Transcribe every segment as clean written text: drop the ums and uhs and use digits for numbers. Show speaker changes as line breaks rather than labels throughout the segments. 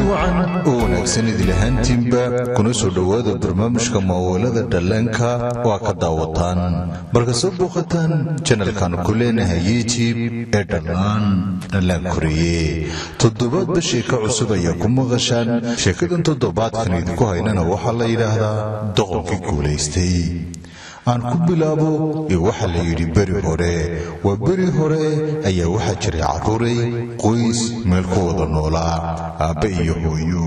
Wacan oo wanaagsan idil ahaantiinba, kuna soo dhowaada barnaamijka Maaweelada Dhallaanka oo aa ka daawataan marka soo booqataan channelkan ku leenahay YouTube ee Dhallaan Dhallaan Koreeye. Toddobaadba sheeko cusub ayaa ku maqashaan. Sheekadan toddobaadkan idinku haynana waxaa la yidhaahdaa Doqonkii Guulaystay. Aan ku bilaabo ee waxaa la yidhi, beri hore waa beri hore ayaa waxaa jiray, carruuray, qoys meel ku wada noolaa, aabbe iyo hooyo.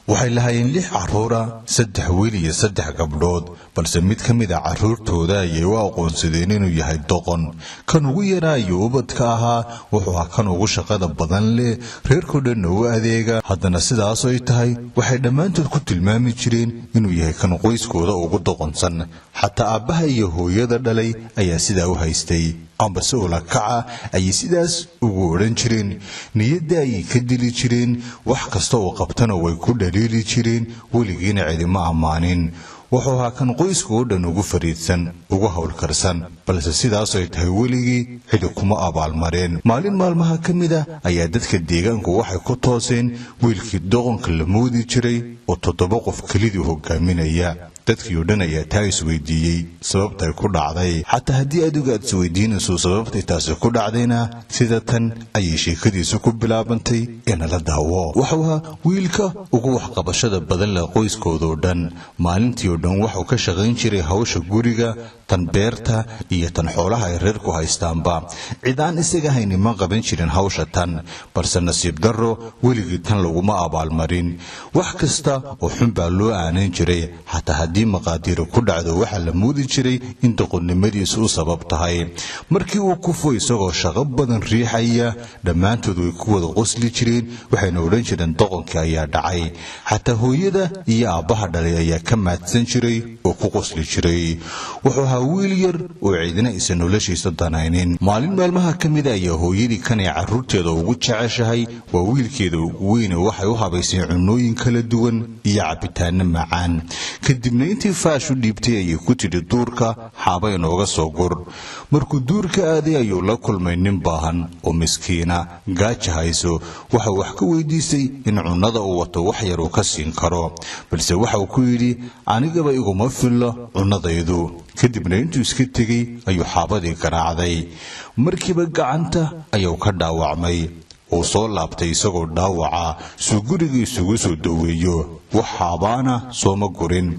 Waxay lahaayeen lix carruura, saddex wiil iyo saddex gabdhood. Balse mid ka mid a carruurtooda ayay u aqoonsadeen inuu yahay doqon. Kan ugu yaraa iyo ubadka ahaa wuxuu ahaa kan ugu shaqada badan leh, reerkoo dhanna u adeega. Haddana sidaas ay tahay, waxay dhammaantood ku tilmaami jireen inuu yahay kan qoyskooda ugu doqonsan. Xataa aabbaha iyo hooyada dhalay ayaa sidaa u haystay, ambase ula kaca ayay sidaas ugu odhan jireen. Niyadda ayay ka dili jireen, wax kasta uu qabtana way ku dhaliili jireen, weligiina cidima ammaanin. Wuxuu ahaa kan qoyska oo dhan ugu fariidsan, ugu howlkarsan, balse sidaas ay tahay weligii cidi kuma abaalmareen. Maalin maalmaha ka mid a ayaa dadka deegaanku waxay ku tooseen wiilkii doqonka la moodi jiray oo toddoba qof kelidii hogaaminaya. Dadkii oo dhan ayaa taa isweydiiyey sababtay ku dhacday. Xataa haddii adigu aad isweydiinayso sababtay taasi ku dhacdayna, sida tan ayay sheekadiisu ku bilaabantay ee nala daawo. Wuxuu ahaa wiilka ugu waxqabashada badan leh qoyskoodoo dhan. Maalintii oo dhan waxuu ka shaqayn jiray hawsha guriga, tan beerta iyo tan xoolaha ay reerku haystaanba. Cid aan isaga hayni ma qaban jirin hawsha tan. Balse nasiib darro, weligii tan laguma abaalmarin. Wax kasta oo xun baa loo aanayn jiray. Xataa haddii maqaadiiro ku dhacdo, waxaa la moodi jiray in doqonnimadiisu u sabab tahay. Markii uu kufo isagoo shaqo badan riixaya, dhammaantood way ku wada qosli jireen, waxayna odhan jireen doqonkii ayaa dhacay. Xataa hooyada iyo aabbaha dhalay ayaa ka maadsan jiray oo ku qosli jiray. Wuxuu ahaa wiil yar oo cidina aysan noloshiisa danaynin. Maalin maalmaha ka mida ayaa hooyadii kan ay carruurteeda ugu jeceshahay, waa wiilkeeda ugu weyne, waxay u habaysay cunooyin kala duwan iyo cabitaano macaan. Kadibna intii faash u dhiibtay ayay ku tidhi, "Duurka xaaba inooga soo gur." Markuu duurka aaday ayuu la kulmay nin baahan oo miskiina, gaaja hayso. Waxau wax ka weydiistay in cunnada uu wato wax yar uu ka siin karo, balse waxauu ku yidhi, "Anigaba iguma fillo cunnadaydu." Kadibna intuu iska tegey ayuu xaabadii garaacday. Markiiba gacanta ayuu ka dhaawacmay. Uu soo laabtay isagoo dhaawaca suu guriga isugu soo daweeyo, wax xaabaana sooma gurin.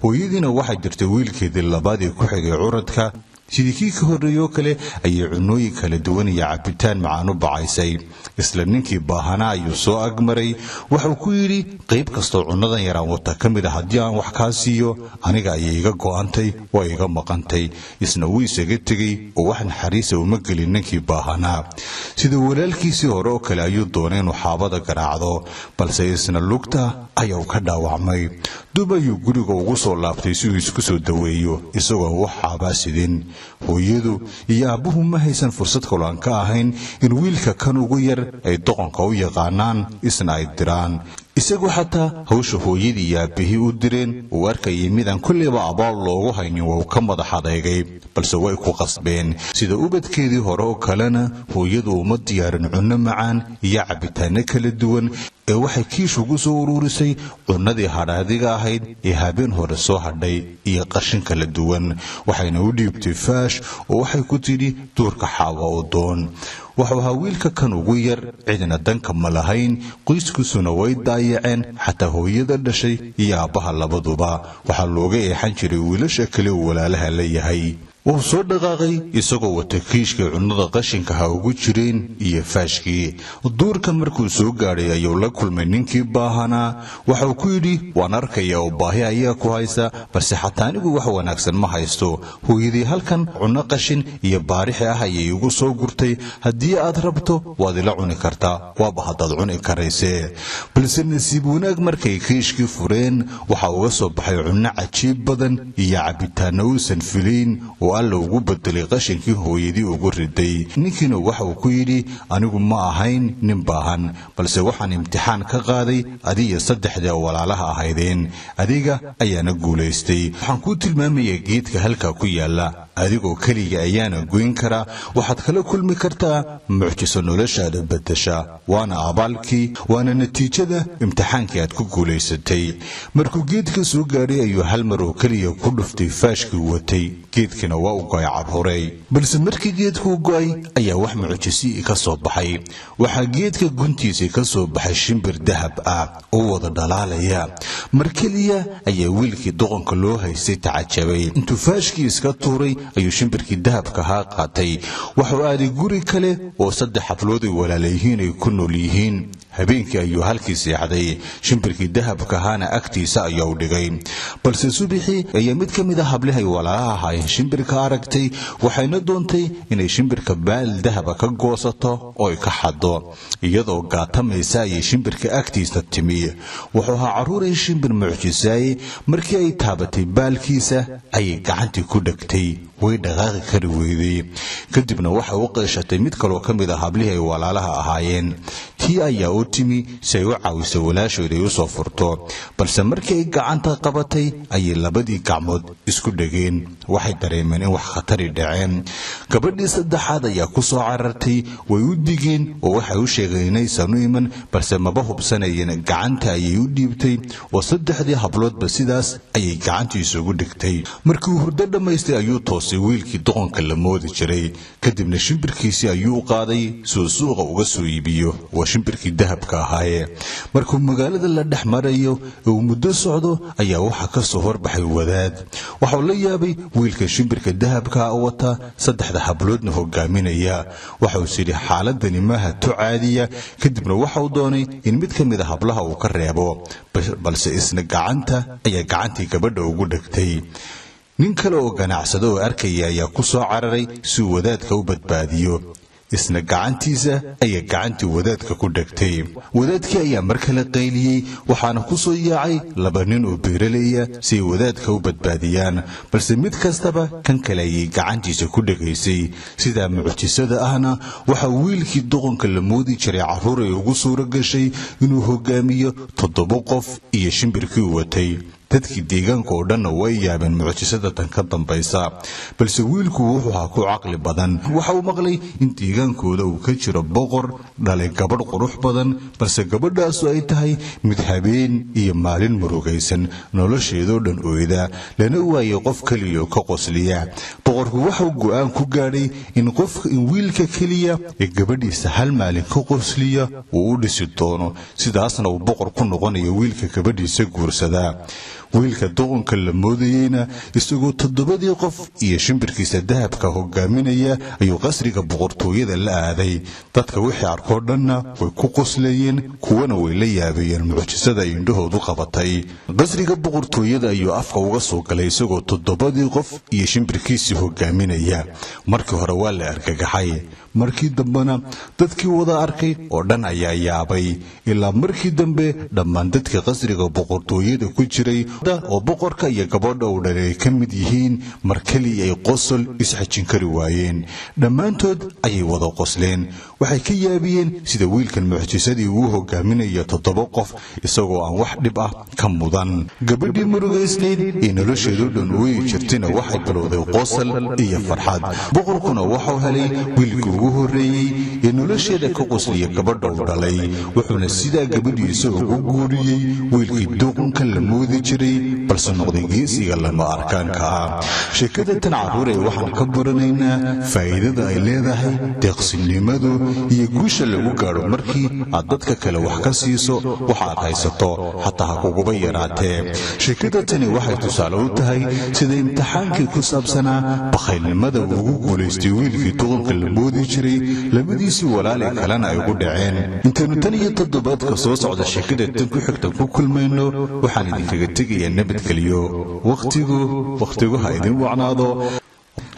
Hooyadiina waxay jirtay wiilkeedii labaadii ku xigay curadka. Sidii kii ka horreeyoo kale ayay cunooyin kala duwan iyo cabitaan macaan u bacaysay. Isla ninkii baahanaa ayuu soo agmaray. Waxuu ku yidhi, "Qayb kastoo cunnadan yaraan wata ka mid a haddii aan wax kaa siiyo, aniga ayay iga go'antay, waa iga maqantay." Isna wuu isaga tegey oo wax naxariisa uma gelin ninkii baahanaa. Sida walaalkiisii hore oo kale ayuu doonay inuu xaabada garaacdo, balse isna lugta ayuu ka dhaawacmay. Dub ayuu guriga ugu soo laabtay si uu isku soo daweeyo isagoon wax xaabaa sidin. Hooyadu iyo aabbuhu ma haysan fursad kaloo aan ka ahayn in wiilka kan ugu yar ay doqonka u yaqaanaan isna ay diraan. Isagu xataa hawsha hooyadii iyo aabbihii u direen uu arkayay midaan kollayba abaal loogu haynin, waa ka madax adeegay, balse way ku qasbeen. Sida ubadkeedii hore oo kalena, hooyadu uma diyaarin cunno macaan iyo cabitaano kala duwan ee waxay kiish ugu soo ururisay cunnadii hadhaadiga ahayd ee habeen hore soo hadhay iyo qashin kala duwan. Waxayna u dhiibtay faash oo waxay ku tidhi, "Duurka xaawa u doon." Wuxuu ahaa wiilka kan ugu yar, cidna danka ma lahayn, qoyskiisuna way daayaceen. Xataa hooyada dhashay iyo aabbaha labaduba waxaa looga eexan jiray wiilasha kale uu walaalaha la yahay. Wuu soo dhaqaaqay isagoo wata kiishkii cunnada qashinka ha ugu jireen iyo faashkii. Duurka markuu soo gaadhay ayuu la kulmay ninkii baahanaa. Waxuu ku yidhi, "Waan arkayaa oo baahi ayaa ku haysa, balse xataa anigu wax wanaagsan ma haysto. Hooyadii halkan cunno qashin iyo baarixi ah ayay igu soo gurtay. Haddii aad rabto waad ila cuni kartaa, waaba haddaad cuni karaysee." Balse nasiib wanaag, markay kiishkii fureen waxaa uga soo baxay cunno cajiib badan iyo cabitaanno uusan filayn oo Alla ugu bedelay qashinkii hooyadii ugu riday. Ninkiina waxa uu ku yidhi, "Anigu ma ahayn nin baahan, balse waxaan imtixaan ka qaaday adiyo saddexdee walaalaha ahaydeen, adiga ayaana guulaystay. Waxaan kuu tilmaamayaa geedka halkaa ku yaalla. Adigoo keliga ayaana goyn karaa. Waxaad kala kulmi kartaa mucjiso noloshaada beddesha, waana abaalkii, waana natiijada imtixaankii aad ku guulaysatay. Markuu geedka soo gaadhay ayuu hal mar oo keliya ku dhuftay faashkii watay. Geedkiina waa u go'ay, carruurey. Balse markii geedku go'ay ayaa wax mucjisii ka soo baxay. Waxaa geedka guntiisii ka soo baxay shimbir dahab ah oo wada dhalaalaya. Mar keliya ayaa wiilkii doqonka loo haystay tacajabay. Intuu faashkii iska tuuray ayuu shimbirkii dahabka ahaa qaatay. Wuxuu aaday guri kale oo saddex hablood ay walaalayihiin ay ku nool yihiin. Habeenkii ayuu halkii seexday, shimbirkii dahabka ahaana agtiisa ayuu dhigay. Balse subixii ayaa mid ka mid a hablihay walaalaha ahaayeen shimbirka aragtay, waxayna doontay inay shimbirka baal dahaba ka goosato oo ay ka xado. Iyadoo gaatamaysa ayay shimbirka agtiisa timi. Wuxuu ahaa, carruuray, shimbir mucjisaay. Markii ay taabatay baalkiisa ayay gacantii ku dhegtay, way dhaqaaqi kari weyday. Kadibna waxay u qeyshatay mid kaloo ka mid a hablihii ay walaalaha ahaayeen. Tii ayaa u timi si ay u caawiso walaashood ay u soo furto, balse markii ay gacanta qabatay ayay labadii gacmood isku dhegeen. Waxay dareemeen in wax khatari dhaceen. Gabadhii saddexaad ayaa ku soo carartay. Way u digeen oo waxay u sheegeen inaysan u iman, balse maba hubsanayeen. Gacanta ayay u dhiibtay oo saddexdii habloodba sidaas ayay gacantii isugu dhigtay. Markii uu hurdo dhammaystay ayuu toosay wiilkii doqonka la moodi jiray. Kadibna shimbirkiisii ayuu qaaday si uu suuqa uga soo iibiyo. Waa shimbirkii dahabka ahaaye. Markuu magaalada la dhex marayo ee uu muddo socdo ayaa waxaa ka soo horbaxay wadaad. Waxau la yaabay wiilka shimbirka dahabka wata, saddexda habloodna hogaaminaya. Waxauis yidhi, xaaladani maaha tu caadiya. Kadibna waxau doonay in mid ka mid a hablaha uu ka reebo, balse isna gacanta ayaa gacantii gabadha ugu dhegtay. Nin kale oo ganacsado oo arkaya ayaa ku soo cararay si uu wadaadka u badbaadiyo. Isna gacantiisa ayaa gacantii wadaadka ku dhegtay. Wadaadkii ayaa mar kale qayliyey, waxaana ku soo yaacay laba nin oo beeraleya si ay wadaadka u badbaadiyaan, balse mid kastaba kan kale ayay gacantiisa ku dhegaysay. Sidaa mucjisada ahna waxaa wiilkii doqonka la moodi jiray, carruur ay ugu suuro gashay inuu hogaamiyo toddoba qof iyo shimbirkii u watay. Dadkii deegaanka oo dhanna way yaabeen mucjisada tan ka dambaysa. Balse wiilku wuxuu ahaa ku caqli badan. Waxa uu maqlay in deegaankooda uu ka jiro boqor dhalay gabadh qurux badan, balse gabadhaasu ay tahay mid habeen iyo maalin murugaysan, nolosheedoo dhan oyda, lana waayay qof keliya oo ka qosliya. Boqorku waxauu go'aan ku gaadhay in qofka, in wiilka keliya ee gabadhiisa hal maalin ka qosliya uu u dhisi doono, sidaasna uu boqor ku noqonayo wiilka gabadhiisa guursadaa. Wiilka doqonka la moodayeyna isagoo toddobadii qof iyo shimbirkiisa dahabka hogaaminaya ayuu qasriga boqortooyada la aaday. Dadka wixii arkoo dhanna way ku qoslayeen, kuwana way la yaabayeen mucjisada ay indhahoodu qabatay. Qasriga boqortooyada ayuu afka uga soo galay isagoo toddobadii qof iyo shimbirkiisii hogaaminaya. Markii hore waa la argagaxay, markii dambena dadkii wada arkay oo dhan ayaa yaabay, ilaa markii dambe dhammaan dadka qasriga boqortooyada ku jiray oo boqorka iyo gabadha uu dhalay ay ka mid yihiin mar keliya ay qosol isxajin kari waayeen. Dhammaantood ayay wada qosleen. Waxay ka yaabiyeen sida wiilkan mucjisadii uu hogaaminayo toddoba qof isagoo aan wax dhib ah ka mudan. Gabadhii murugaysnayd ee nolosheedu dhan ooyi jirtayna waxay bilowday qosol iyo farxad. Boqorkuna waxau helay wiilkii ugu horreeyey ee nolosheeda ka qosliya gabadha uu dhalay, wuxuuna sidaa gabadhiisa ugu guuriyey wiilkii doqonka la moodi jiray, balse noqday geesiga lama arkaanka ah. Sheekada tan, carruurey, waxaan ka baranaynaa faa'iidada ay leedahay deeqsinimadu iyo guusha lagu gaadho markii aad dadka kale wax ka siiso waxaad haysato, xataa ha kuguba yaraatee. Sheekada tani waxay tusaale u tahay sida imtixaankii ku saabsanaa bakhaylnimada uu ugu guulaystay wiilkii doqonka la moodi jiray, labadiisii walaali kalena ay ugu dhaceen. Intaynu tan iyo toddobaadka soo socda sheekada tan ku xigta ku kulmayno, waxaan idinkaga tegayaa nabadgeliyo. Wakhtigu wakhtigu ha idin wacnaado.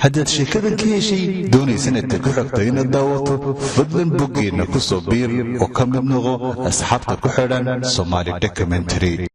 Haddaad sheekadan ka heshay, doonaysana ta ku xigta inaad daawato, fadlan boggeenna ku soo biir oo ka mid noqo asxaabta ku xidhan Somaali Documentary.